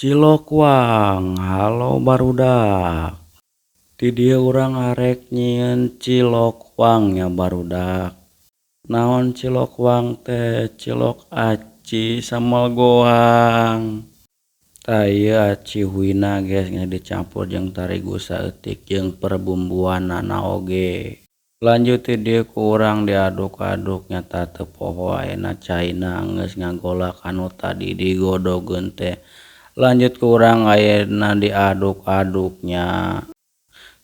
Cilok Wang, halo barudak. Ti dieu urang arek nyieun cilok wang nya barudak. Naon cilok wang teh? Cilok aci sambal goang. Tah ieu aci huina geus dicampur jeung tarigu saeutik jeung perbumbuanana oge. Lanjut ti dieu ku urang diaduk-aduk nyata teu poho ayeuna caina geus ngagolak anu tadi digodogeun teh. Lanjut ku urang ayeuna diaduk-aduk nya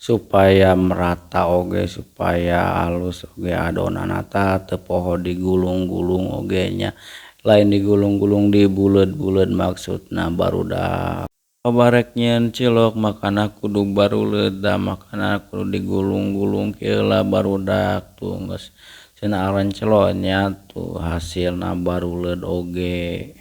supaya merata oge, supaya alus oge adonanna tah teu poho digulung-gulung oge nya, lain digulung-gulung dibuleud-buleud maksudna barudak. Barek nyieun cilok makana kudu baruleud da makana kudu digulung-gulung kieu lah barudak tuh geus cenah arenclo nya tuh hasilna baruleud oge.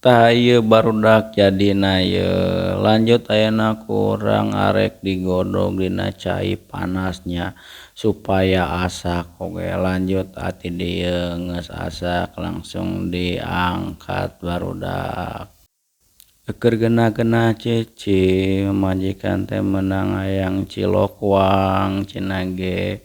Tah ieu barudak jadina ieu. Lanjut ayeuna ku urang arek digodog dina cai panas nya supaya asak oge. Lanjut ti dieu geus asak langsung diangkat barudak. Keur geunah-geunah cicing pamajikan teh meunang hayang cilok wang cenah ge.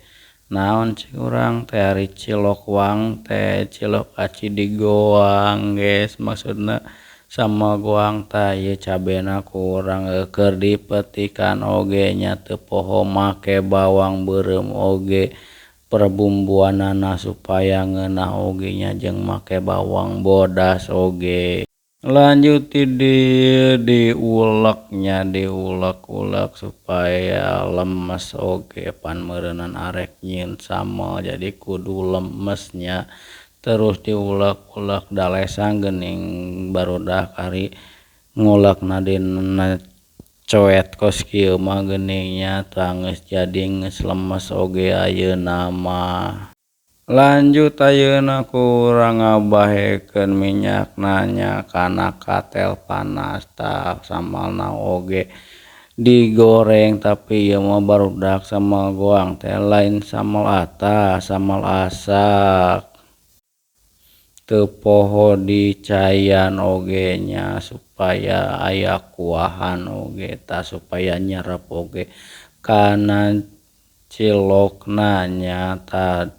Naon cek urang teh ari cilok wang teh cilok aci digoang geus maksudna sambal goang tah ieu cabena ku urang keur dipetikan oge nya teu poho make bawang beureum oge perbumbuanana supaya ngeunah oge nya jeung make bawang bodas oge. Lanjut ti dieu diulek nya, diulek-ulek supaya lemes oge pan meureunan arek nyieun sambal jadi kudu lemes nya. Terus diulek-ulek da lesang geuning barudak ari ngulekna dina coet kos kieu mah geuning nya tah geus jadi geus lemes oge ayeuna mah. Lanjut ayeuna ku urang ngabahekeun minyakna nya kana katel panas tah sambalna oge digoreng tapi ieu mah barudak sambal goang teh lain sambal atah, sambal asak. Teu poho dicaian oge nya supaya aya kuahan oge tah supaya nyerep oge kana cilokna nya tah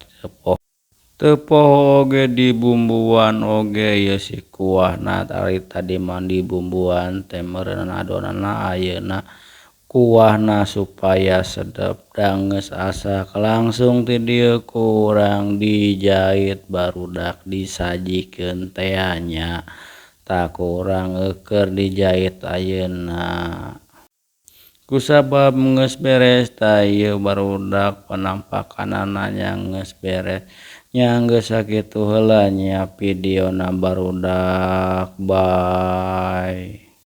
teu poho oge dibumbuan oge ieu si kuahna ari tadi mah dibumbuan teh meureun adonanna ayeuna kuahna supaya sedep da geus asak langsung ti dieu ku urang dijait barudak disajikeun tea nya tah ku urang keur dijait ayeuna. Kusabab geus beres tah ieu barudak penampakanana nya geus beres nya geus sakitu heula nya videona barudak. Bye.